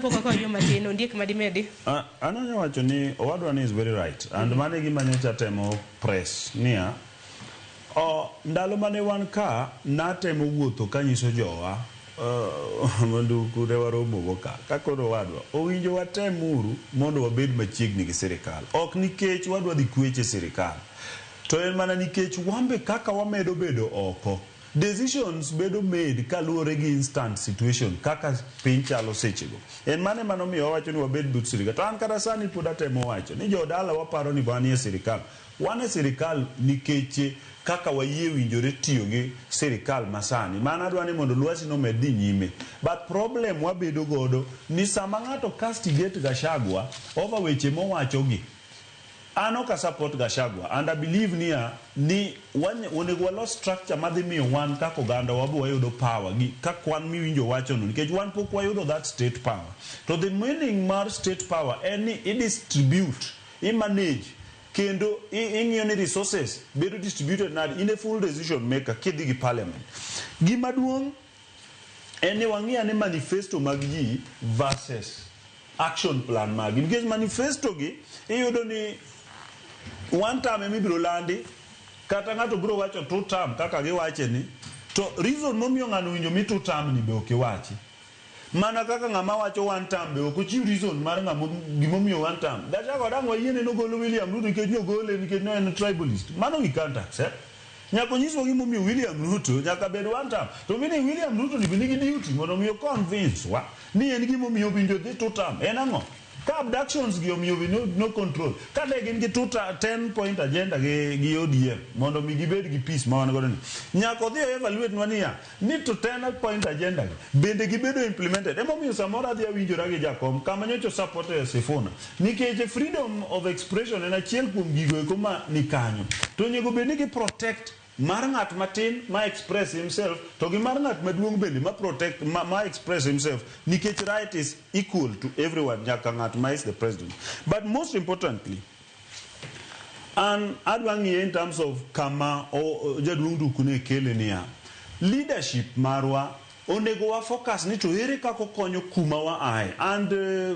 Pok wakawo yo matin, Ondiek madimedi. An anya wacho ni owadwa ni is very right and mano e gima nyocha atemo press niya o, ndalo mane wan ka natemo wuotho kanyiso jowa mondo kure waromogo ka ka koro owadwa owinjo watem uru mondo wabed machiegni gi sirikal, ok nikech wadwa dhi kweche sirikal, to en mana nikech wambe kaka wamedo bedo oko, decisions bedo made kaluwore gi instant situation kaka piny chalo sechego. En mano ema nomiyo wawacho ni wabed but sirikal. To an kata sani pod atemo wacho ni jodala waparo ni wanie sirikal. Wan e sirikal nikech kaka wayie winjore tiyo gi sirikal masani. Mano adwa ni mondo lwasi no omed dhi nyime. But problem wabedo godo ni sama ng'ato castigate Gachagua over weche mowacho gi, an ok a support Gachagua and I believe niya ni onego walos structure madhi miyo wan kaka oganda wabo wayudo power gi ka kwan miwinjo wacho no, nikech wan pok wayudo that state power. To the meaning mar state power en ni i distribute, i manage, kendo ing'iyo ni resources bedo distributed nade. In a full decision maker kidhi gi parliament. Gima duong' en ni wang'i ane manifesto mag ji versus action plan magi, nikech manifesto gi iyudo ni one term ema ibiro landi, kata ng'ato biro wacho two term kaka giwache ni to reason momiyo ng'ano winjo mi two term ni be ok iwachi, mana kaka ng'ama wacho one term be ok ochiw reason mar ng'ama gimomiyo one term. Gachagua dang' wayiene nogolo William Ruto nikech nogole nikech ne en tribalist. Mano we can't accept. Nyaka onyiswa gimomiyo William Ruto nyaka bed one term. To meaning William Ruto ni be nigi duty mondo mi convince wa ni en gimomiyo owinjo dhi two term en ang'o, ka abductions gi omiyo no control, ka ne gin gi 10 point agenda gi ODM mondo mi gibed gi peace ma wan godo ni, nyaka odhi evaluate nwa niya ni to 10 point agenda gi bende gibedo implemented. Emomiyo samoro adhi awinjora gi jakom kama nyocha support e Sifuna, nikech freedom of expression en achiel kuom gigo eko ma ni kanyo, to onego bed ni gi protect mar ng'at matin ma express himself to gi mar ng'at maduong' bende ma protect ma express himself, nikech right is equal to everyone, nyaka ng'at ma is the president. But most importantly, an adwa ng'iye in terms of kama jaduong' Nduku ne kele niya leadership marwa onego wa focus ni to ere kaka okonyo kuma wa ae. And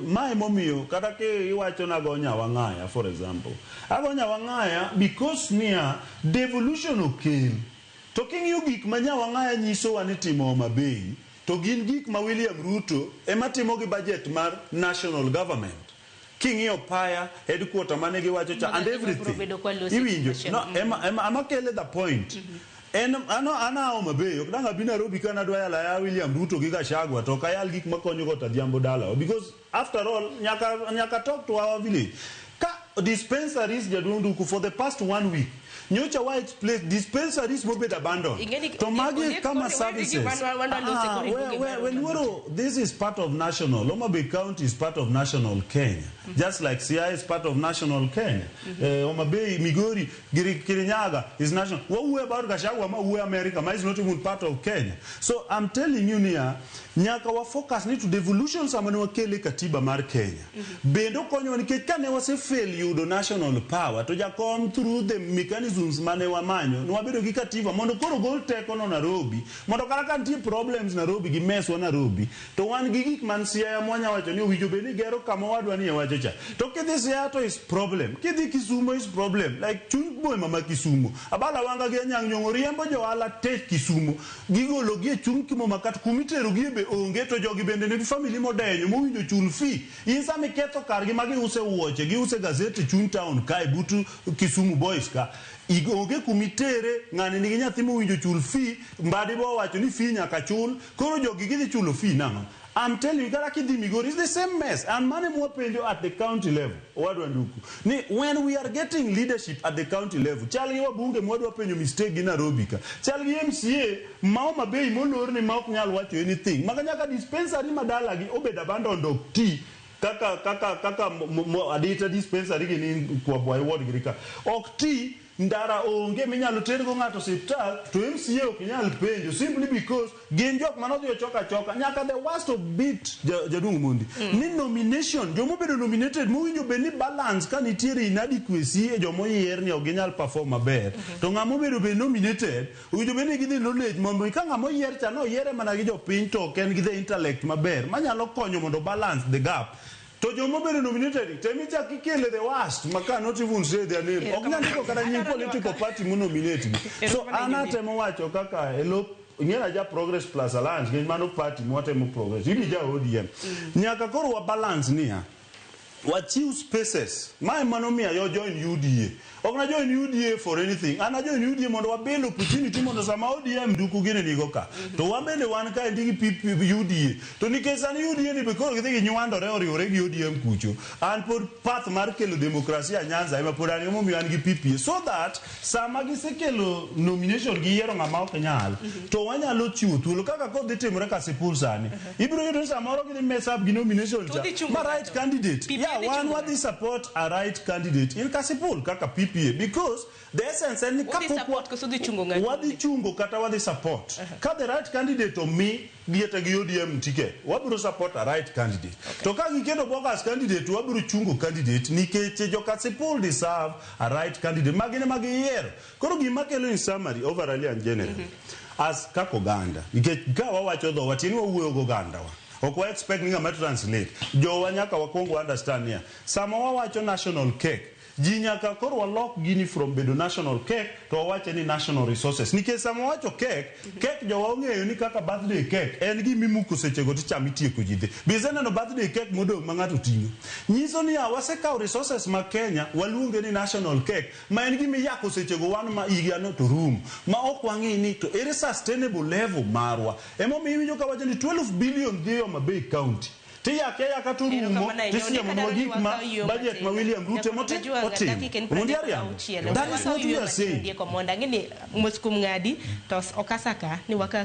mae momiyo kata ki iwacho nago Nyawang'aya, for example, ago Nyawang'aya because niya devolution okel, to king'iyo gik ma Nyawang'aya nyisowa ni timo Homa Bay, to gin gik ma William Ruto ema timo gi budget mar national government. King'iyo Paya headquarter mane giwacho cha and everything, iwinjo no ema kele the point en ano ana Homa Bay ok dang' abi Nairobi ka nadwa yalo aya William Ruto gi Gachagua, to ok ayal gik makonyo go Tadhiambo dalawa, because after all nyaka talk to our village. Ka dispensaries, jaduong' Nduku, for the past one week nyocha wa explain dispensaries mobed abandoned, to magi kama services. We this is part of national. Homa Bay County is part of national Kenya, just like Siaya is part of national Kenya. Homa Bay, Migori, Kirinyaga is national. What we about Gachagua ma wuoyo America ma is not even part of Kenya? So I'm telling you niya nyaka wa focus ni to devolution sama ne wakele katiba mar Kenya bende okonyowa, nikech kane wase fail yudo national power, to jakom through the mechanisms mane wamanyo ne wabedo gi katiba mondo koro gol teko no Nairobi, mondo kata ka nitie problems Nairobi gi meswa Nairobi, to wan gi gik man Siaya mwanya wacho ni owinjo bed ni gero kama wadwa ni e wacho cha. To kidhi Siaya to is problem, kidhi Kisumo is problem, like chuny boma ma Kisumo, Abala Wanga gi Anyang' Nyong'o riembo johala te Kisumo, gigolo gi e chuny boma, kata kumitero gi be onge, to jogi bende nigi family modenyo mowinjo chul fee. In sama iketho kargi ma giuse wuoche, giuse gazeti chuny town kae but Kisumu Boys ka onge kumitere. Ng'ani nigi nyathi mowinjo chul fee, Mbadi bo owacho ni fee nyaka chul, koro jogi gidhi chulo fee nang'o? I'm telling you, kata kidhi Migori, it's the same mess. And mane mwapenjo at the county level, owadwa Nduku, ni when we are getting leadership at the county level, chal gi wabunge mwadwa penjo mistake gi Nairobi ka, chal gi MCA ma Homa Bay molorne ma ok nyal wacho anything, maka nyaka dispensary ma dalagi obed abandoned ok ti kaka Adita dispensary gi ni Kwabwai ward giri ka ok ti. Ndara onge minyalo tergo ng'ato osiptal to MCA ok nyal penjo simply because gin jok manodhi ochok achoka nyaka the worst of bit jaduong' Mondi ni nomination jomobedo nominated mowinjo bed ni balance ka nitiere inadequacy e jomoyier ni ok ginyal perform maber to ng'ama obedo bed nominated owinjo bed ni gidhi knowledge mondo ka ng'ama oyier cha noyiere mana gi jopiny to ok en gi the intellect maber manyalo konyo mondo balance the gap to joma obedo nominated temichak ikele the worst ma cannot even say their name ok nyal ndiko kata nying political party monominate gi so an atemo wacho kaka elo ing'e ja Progress Plus Alliance nikech mano party mwatemo progress in ja ODM nyaka koro wa balance niya wachiw spaces mae manomiyo ayo join UDA ok na join UDA for anything an a join UDA mondo wabuild opportunity mondo sama ODM duku gini nigo ka to wan bende wan ka endi gi PP UDA to nikech sani UDA ni be koro gidhi ginywandore oriwore gi ODM kucho an pod path mar kelo demokrasia Nyanza ema pod an emomiyo an gi PPA so that sama gisekelo nomination giyiero ng'ama ok nyal to wanyalo chiwo thuolo kaka kodhi timore Kasipul sani ibiro yudo ni samoro gidhi mess up gi nomination To cha udhi chungo ma right ng'ato. candidate PPA yeah dhi wan chungo wadhi support a right candidate in Kasipul kaka PPA because the essence en ni Udhi kapok support koso udhi chungo ng'ato? wadhi chungo kata wadhi support ka the right candidate omi giete gi ODM ticket wabiro support a right candidate to ka giketo bogus candidate wabiro chungo candidate nikech jo Kasipul deserve a right candidate magin ema giyiero koro gima kelo in summary overall and general as kaka oganda nikech ka wawacho dhowa tieni wawuoyo gi oganda wa ok wa expect ni ng'ama translate jowa nyaka wakwong wa understand niya sama wawacho national cake ji nyaka koro walok gini from bedo national cake to wawache ni national resources nikech sama wawacho cake cake jowa ong'eyo ni kaka birthday cake en gima imuko sechego tichamo itieko ji dhi be iseneno birthday cake modong' ma ng'ato ting'o nyiso niya wasekawo resources ma Kenya waluonge ni national cake ma en gima iyako sechego wan ma higano to rum ma ok wang'i ni to ere sustainable level marwa emomiyo iwinjo ka wacho ni 12 billion dhi Homa Bay County tiyake ayaka to rumo tisiemonwa gik ma budget ma William Ruto otimo Omondi Ariambo that is what we are saying Mondo ang'e ni mos kuom ng'adi to okasaka ni waka